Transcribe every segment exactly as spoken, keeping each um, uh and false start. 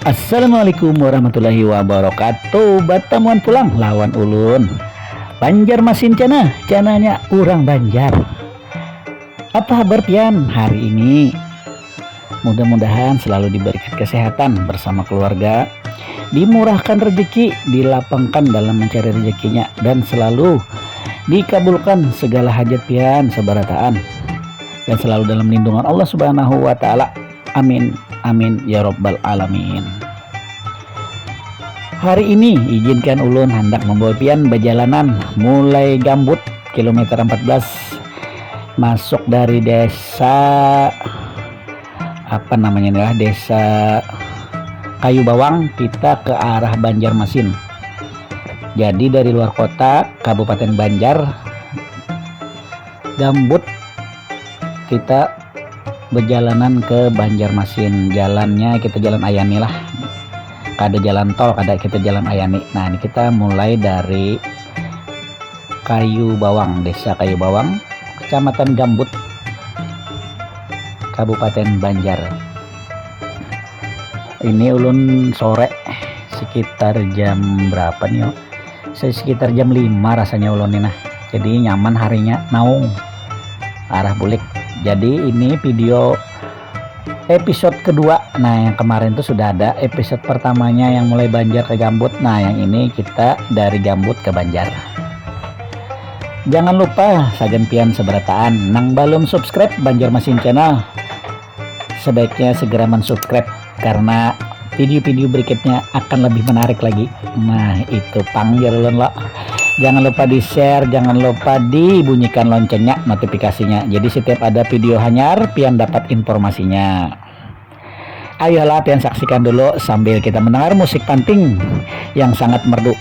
Assalamualaikum warahmatullahi wabarakatuh. Batamuan pulang lawan ulun, Banjarmasin Channel, channelnya urang Banjar. Apa habar pian hari ini? Mudah-mudahan selalu diberikan kesehatan bersama keluarga, dimurahkan rezeki, dilapangkan dalam mencari rezekinya, dan selalu dikabulkan segala hajat pian sabarataan, dan selalu dalam lindungan Allah Subhanahu wa Ta'ala. Amin, amin, ya Rabbal Alamin. Hari ini, izinkan ulun handak membawa pian bajalanan mulai Gambut, kilometer empat belas, masuk dari desa, apa namanya nih lah, desa Kayu Bawang, kita ke arah Banjarmasin. Jadi, dari luar kota, Kabupaten Banjar, Gambut, kita bajalanan ke Banjarmasin. Jalannya kita jalan ayani lah, kada jalan tol, kada, kita jalan ayani. Nah, ini kita mulai dari Kayu Bawang, Desa Kayu Bawang, Kecamatan Gambut, Kabupaten Banjar. Ini ulun sore, sekitar jam berapa nih, yo? Saya sekitar jam lima rasanya ulun nih, nah. Jadi nyaman harinya, naung arah bulik. Jadi ini video episode kedua. Nah, yang kemarin tuh sudah ada episode pertamanya yang mulai Banjar ke Gambut. Nah, yang ini kita dari Gambut ke Banjar. Jangan lupa, sagan pian sabarataan nang balum subscribe Banjarmasin Channel, sebaiknya segera mensubscribe karena video-video berikutnya akan lebih menarik lagi. Nah, itu pang jar ulun lo. Jangan lupa di-share, jangan lupa dibunyikan loncengnya, notifikasinya. Jadi setiap ada video hanyar, pian dapat informasinya. Ayolah, pian saksikan dulu sambil kita mendengar musik panting yang sangat merdu.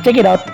Check it out.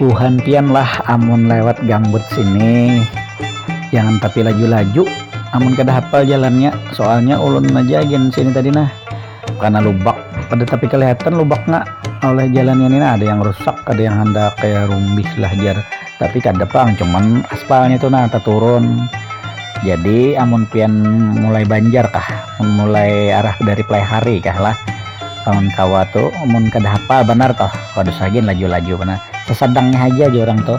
Buhan pian lah amun lewat Gambut sini, jangan tapi laju-laju amun kada hapal jalannya, soalnya ulun aja gin sini tadi nah, karena lubak, kada tapi kelihatan lubaknya oleh jalannya ini nah, ada yang rusak, ada yang handak kaya rumbih lah jar. Tapi kada pang, cuman aspalnya tu nah taturun. Jadi amun pian mulai Banjar kah, mun mulai arah dari Pelaihari kah lah, lawan kawa tu, mun kada hapal banar toh, kada usah gin laju-laju banar. Sesadangnya haja aja orang tu.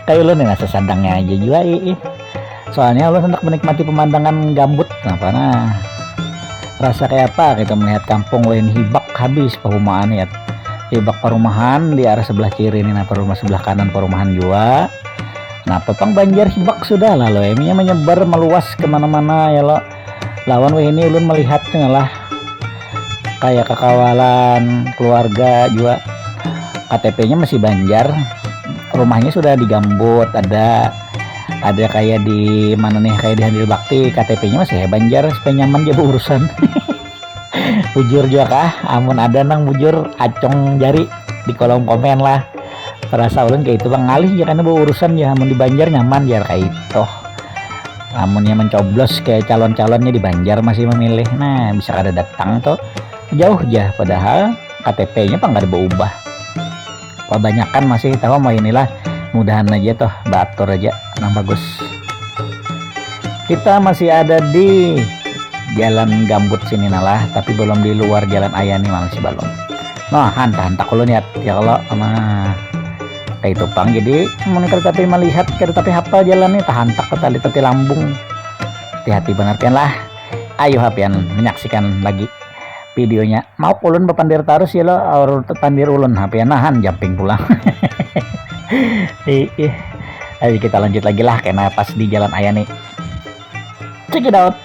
Kayak ulun ni nah, sesadangnya aja jua ih. Soalnya ulun hendak menikmati pemandangan Gambut, kenapa nah. Rasa kayak apa kita melihat kampung wayahini hibak habis perumahan ya. Hibak perumahan di arah sebelah kiri ini, nah, perumah sebelah kanan perumahan jua. Nah, pepang Banjar hibak sudah lah lo, eminya menyebar meluas kemana-mana ya lo. Lawan wayahini ulun melihatnya lah, kayak kakawalan keluarga jua. K T P-nya masih Banjar, rumahnya sudah di Gambut, ada Ada kayak di mana nih, kayak di Handil Bakti, K T P-nya masih ya Banjar supaya nyaman dia berurusan. Bujur juga kah? Amun ada nang bujur acung jari di kolom komen lah. Perasa ulun kayak itu bang, ngalih ya karena berurusan ya, amun di Banjar nyaman ya kayak itu. Amunnya mencoblos kayak calon-calonnya di Banjar masih memilih, nah bisa kada datang tuh, jauh ya padahal K T P-nya pang kada berubah. Kebanyakan masih tahu mau inilah, mudahan aja tuh beratur aja nang bagus. Kita masih ada di jalan gambut sini nalah, tapi belum di luar jalan ayah nih, masih belum. Nah, hantak hantak ulun ya, ya kalau sama kayak itu pang. Jadi mun kada tapi melihat, kada tapi hafal jalan nih, tahantak ke tali tati lambung. Hati-hati benar pian lah. Ayo hapian menyaksikan lagi videonya. Mau ulun bapandir tarus ya lo, aur pandir ulun hapian nahan jumping pulang. Ih, ih. Ayo kita lanjut lagi lah, karena pas di jalan ayah nih. Check it out.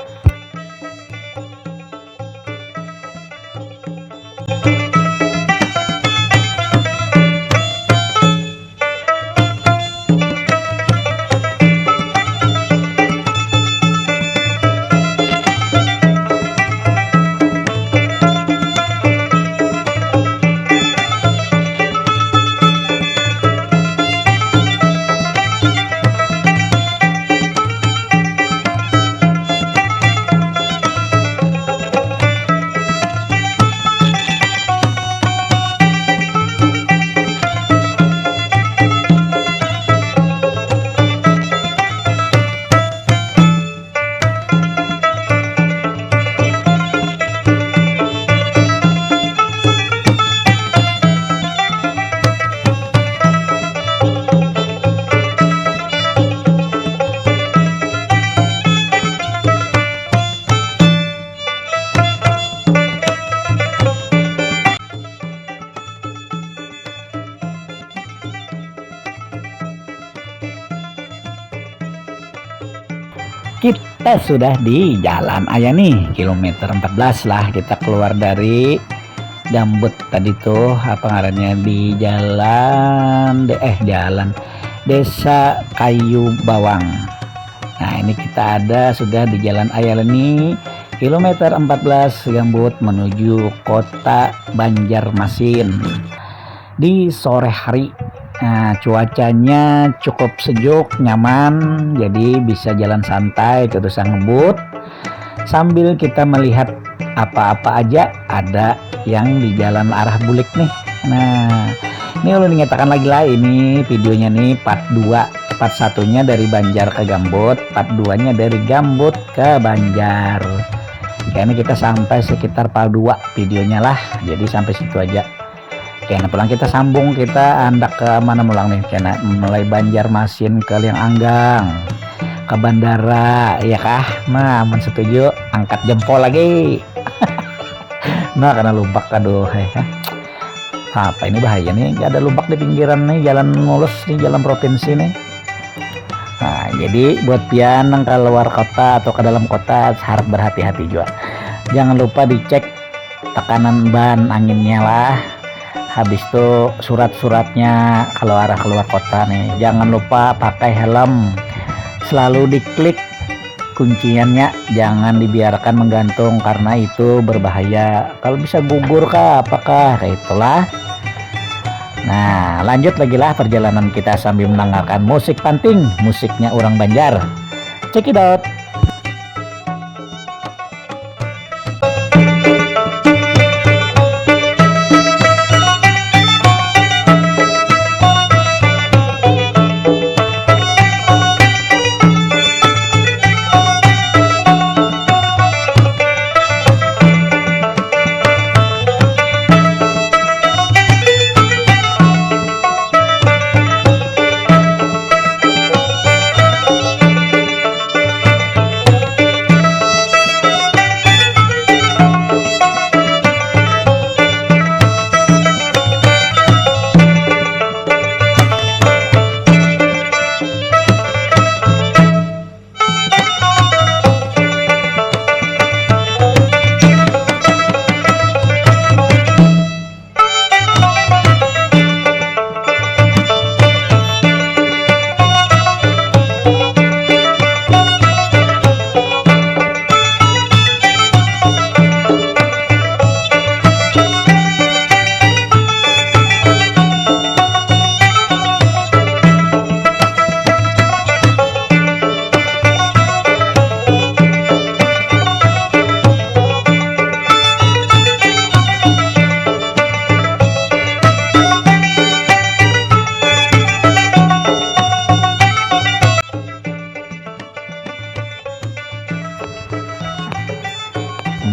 Kita sudah di Jalan Ayani, kilometer empat belas lah. Kita keluar dari gambut tadi tuh, apa ngarannya, di jalan de- eh jalan Desa Kayu Bawang. Nah, ini kita ada sudah di Jalan Ayani, kilometer empat belas gambut menuju kota Banjarmasin di sore hari. Nah, cuacanya cukup sejuk, nyaman, jadi bisa jalan santai, kada usah ngebut. Sambil kita melihat apa-apa aja ada yang di jalan arah bulik nih. Nah, ini ulun ingatakan lagi lah, ini videonya nih part dua. Part satunya dari Banjar ke Gambut, part duanya dari Gambut ke Banjar. Kayaknya kita sampai sekitar part dua videonya lah. Jadi sampai situ aja. Oke, nah pulang kita sambung, kita handak ke mana mulang nih? Kena mulai Banjarmasin ke Liang Anggang, ke bandara, ya kah? Nah, amun setuju, angkat jempol lagi. Nah, kena lubak, aduh, heh, heh. Apa ini bahaya nih? Ada lubak di pinggiran nih, jalan mulus nih, jalan provinsi nih. Nah, jadi buat pian yang keluar kota atau ke dalam kota harap berhati-hati juga. Jangan lupa dicek tekanan ban anginnya lah. Habis itu surat-suratnya kalau arah keluar kota nih. Jangan lupa pakai helm. Selalu diklik kunciannya, jangan dibiarkan menggantung karena itu berbahaya. Kalau bisa gugur kah, apakah, kayak itulah. Nah, lanjut lagi lah perjalanan kita sambil mendengarkan musik panting, musiknya orang Banjar. Check it out.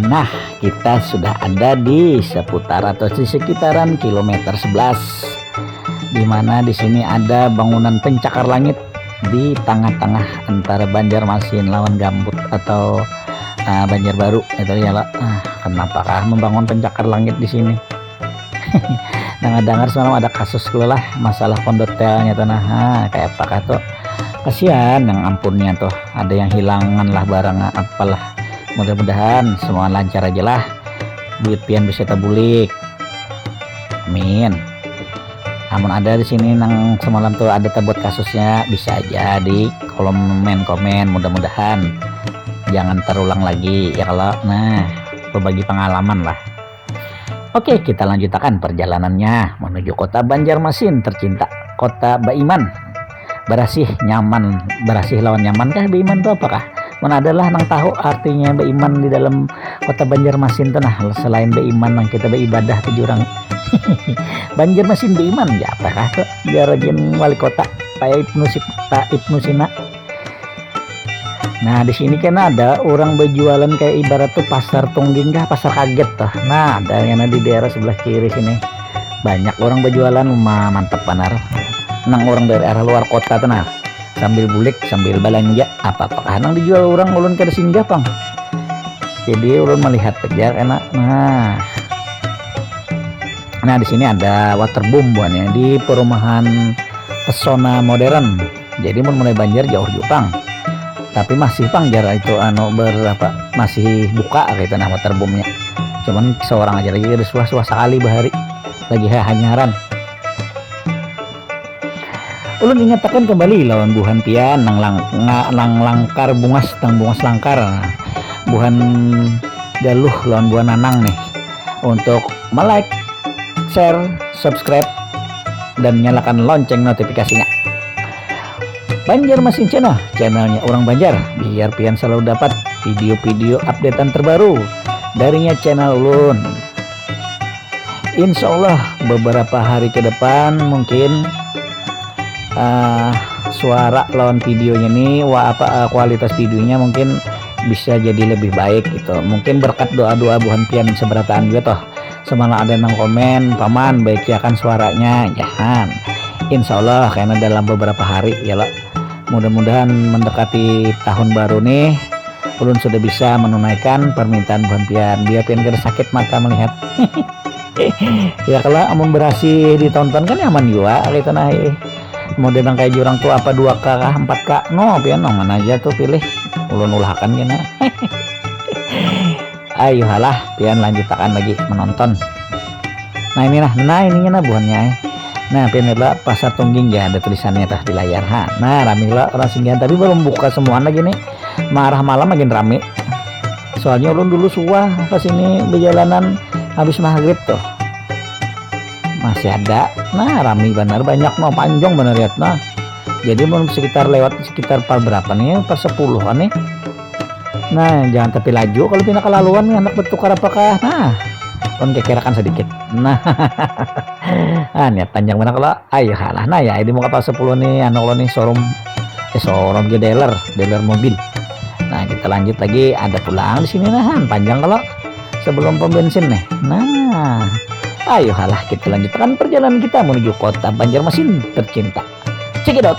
Nah, kita sudah ada di seputar atau di sekitaran kilometer sebelas, di mana di sini ada bangunan pencakar langit di tengah-tengah antara Banjarmasin lawan Gambut atau, ah, Banjarbaru, gitu ya, lo. Ah, kenapakah membangun pencakar langit di sini? Nang ada dengar semalam ada kasus lah, masalah kondotelnya tuh, nah, ha, kayak apakah tuh? Kasihan yang ampunnya tuh, ada yang hilangan lah barang apalah. Mudah-mudahan semua lancar aja lah. Duit pian bisa tabulik. Amin. Amun ada di sini nang semalam tuh ada terbuat kasusnya, bisa aja di kolom komen-komen. Mudah-mudahan jangan terulang lagi ya, kalau, nah, berbagi pengalaman lah. Oke, kita lanjutakan perjalanannya menuju kota Banjarmasin tercinta, kota Baiman. Berasih, nyaman, berasih lawan nyaman kah Baiman itu apakah? Mana adalah nang tahu artinya Baiman di dalam kota Banjarmasin tuh, nah, selain Baiman nang kita beribadah tuh jurang. Banjarmasin Baiman, ya apakah tuh? Ya rajin wali kota, kayak Ibnu Sip-, Pak Ibnu Sina. Nah, di sini kan ada orang berjualan kayak ibarat tuh pasar tungging kah, pasar kaget tuh. Nah, ada yang di daerah sebelah kiri sini. Banyak orang berjualan, ma-, mantep banar. Nang orang dari arah luar kota tuh, nah. Sambil bulik, sambil belanja. Apa-apa nang dijual orang, ulun kada singgah pang. Jadi ulun melihat aja kena. Nah. Nah, di sini ada waterboom buhannya di perumahan Pesona Modern. Jadi mun mulai banjir jauh jua pang. Tapi masih pang jar itu anu berapa, masih buka gitu, nah, waterboomnya. Cuman seorang aja lagi kada suah-suah sekali bahari, lagi hanyaran. Ulun ingatakan kembali lawan buhan pian nang lang-, nga-, nang langkar bungas, nang bungas langkar. Buhan Galuh lawan buhan Nanang nih. Untuk me-like, share, subscribe, dan nyalakan lonceng notifikasinya. Banjarmasin Channel, channelnya orang Banjar. Biar pian selalu dapat video-video updatean terbaru darinya channel ulun. Insya Allah beberapa hari ke depan mungkin, eh, suara lawan videonya nih, wa-, apa, eh, kualitas videonya mungkin bisa jadi lebih baik gitu. Mungkin berkat doa-doa buhan pian seberataan juga toh. Semana ada nang komen, "Paman, baiki akan suaranya." Jahan. Insya Allah, karena dalam beberapa hari ya lo. Mudah-mudahan mendekati tahun baru nih, ulun sudah bisa menunaikan permintaan buhan pian. Biar pian kada sakit mata melihat. Ya kalau amun berasih ditonton kan nyaman jua gitu nah, eh. Model nang kayak jurang tuh apa dua K kah, empat K? No, pian nang mana aja tuh pilih. Ulun ulahakan kena. Ayo halah, pian lanjutakan lagi menonton. Nah, ini nah, nah, ininya nah buhannya, eh. Nah, pian lihat lah, Pasar Tungging ya, ada tulisannya tah di layar, ha. Nah, rami lah orang singgihan, tapi belum buka semuaan lagi nih. Marah malam makin rami. Soalnya ulun dulu suah ke sini berjalanan habis maghrib tuh. Masih ada. Nah, rami benar, banyak no, panjang benar lihat nah. Jadi mun sekitar lewat sekitar par berapa nih? Par sepuluh kan nih. Nah, jangan tapi laju kalau pina kelaluan nih anak bertukar apakah. Nah, ulun kekerakan sedikit. Nah. Ah, niat panjang benar kalau. Ayo halah. Nah, ya, di muka par sepuluh nih, anu lo nih, showroom. Eh, showroom ke dealer, dealer mobil. Nah, kita lanjut lagi. Ada pulang di sini nah, han, panjang kalau sebelum pom bensin nih. Nah, ayo halah kita lanjutkan perjalanan kita menuju kota Banjarmasin tercinta. Check it out.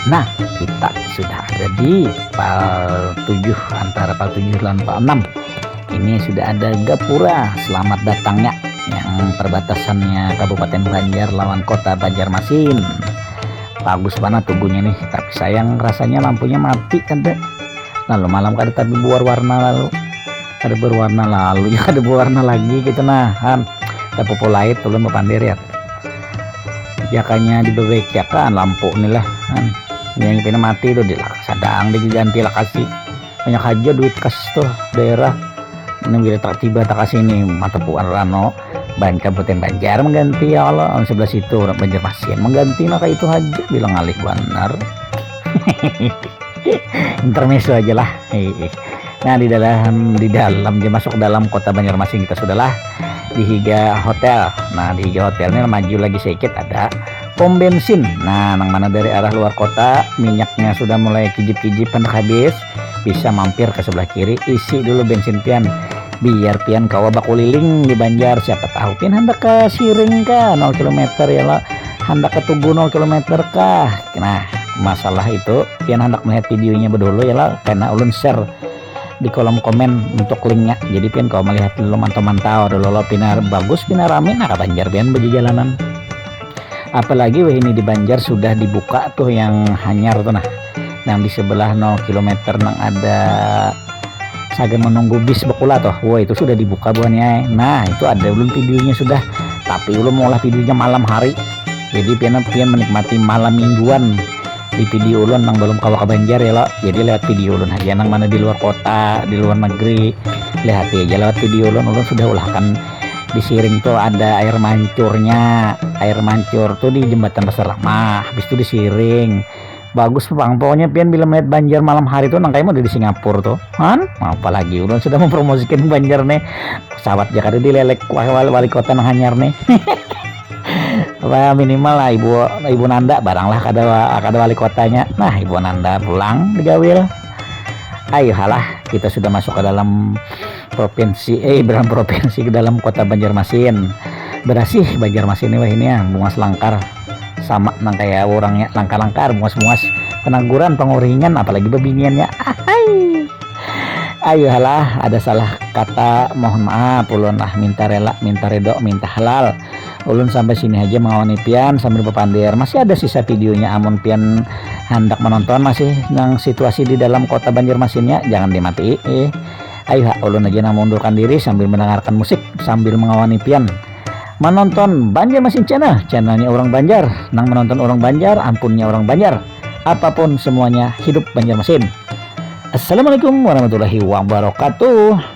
Nah, kita sudah ada di pal tujuh, antara pal tujuh dan pal enam. Ini sudah ada gapura selamat datangnya yang perbatasannya Kabupaten Banjar lawan Kota Banjarmasin. Bagus banget tugunya nih, tapi sayang rasanya lampunya mati ada. Lalu malam kada tapi berwarna lalu, kada berwarna lalu ya kada berwarna lagi gitu nah kan. Tapi polait ulun bapandir ya. Jakanya dibebaik ya kan lampu nih lah kan. Yang pina mati tuh dilak sadang diganti lakasi. Banyak aja duit kas tuh daerah. Ini bila tak tiba tak kasih ini mata puan rano ban Kabupaten Banjar mengganti ya Allah, sebelah situ orang Banjarmasin mengganti nah kayak itu aja bilang alih benar. Intermezzo aja lah. Nah, di dalam di dalam dia masuk dalam kota Banjarmasin kita sudahlah di higa hotel. Nah, di higa hotel ini maju lagi sedikit ada pom bensin. Nah, nang mana dari arah luar kota minyaknya sudah mulai kijip-kijip hendak habis, bisa mampir ke sebelah kiri, isi dulu bensin pian. Biar pian kawa bakuliling di Banjar, siapa tahu pian hendak ke Siring kah nol kilometer ya lah, hendak ke Tugu nol kilometer kah. Nah, masalah itu pian hendak melihat videonya bedulu ya lah, karena ulun share di kolom komen untuk linknya. Jadi pian kawa melihat dulu, mantau-mantau dulu lo, pina bagus, pina rame nah ka Banjar pian bejejalanan. Apalagi weh ini di Banjar sudah dibuka tuh yang hanyar tuh nah, yang di sebelah nol kilometer nang ada sagan menunggu bis bekula tuh. Wah, itu sudah dibuka buhannya. Nah, itu ada ulun videonya sudah, tapi ulun mau lah videonya malam hari. Jadi pian pian menikmati malam mingguan di video ulun nang belum kawa ke Banjar ya lo. Jadi lewat video ulun aja nang mana di luar kota, di luar negeri, lihat aja lewat video ulun. Ulun sudah ulahkan di Siring tuh ada air mancurnya. Air mancur tuh di jembatan Pasar Lama, habis itu di Siring. Bagus pang pokoknya pian bila melihat Banjar malam hari tuh nang kayak mau di Singapura tuh kan. Apalagi ulun sudah mempromosikan Banjar nih, pesawat Jakarta dilelek wali, wali kota nang hanyar nih. Wah, minimal lah ibu ibu Nanda barang lah kada kada wali kotanya. Nah, ibu Nanda pulang digawil. Ayo halah, kita sudah masuk ke dalam provinsi eh dalam provinsi ke dalam kota Banjarmasin. Berasih Banjarmasin ini wah ini ya bungas langkar sama nang kayak orangnya langkar-langkar bungas-bungas pengangguran penguringan apalagi bebiniannya. Ahai. Ayo halah, ada salah kata mohon maaf ulun lah, minta rela, minta redo, minta halal. Ulun sampai sini aja mengawani pian sambil berpandir. Masih ada sisa videonya amun pian hendak menonton masih nang situasi di dalam kota Banjarmasinnya jangan dimati. Eh. Ayo ha, ulun aja nang mengundurkan diri sambil mendengarkan musik sambil mengawani pian menonton Banjarmasin Channel, channelnya orang Banjar. Nang menonton orang Banjar, ampunnya orang Banjar. Apapun semuanya hidup Banjarmasin. Assalamualaikum warahmatullahi wabarakatuh.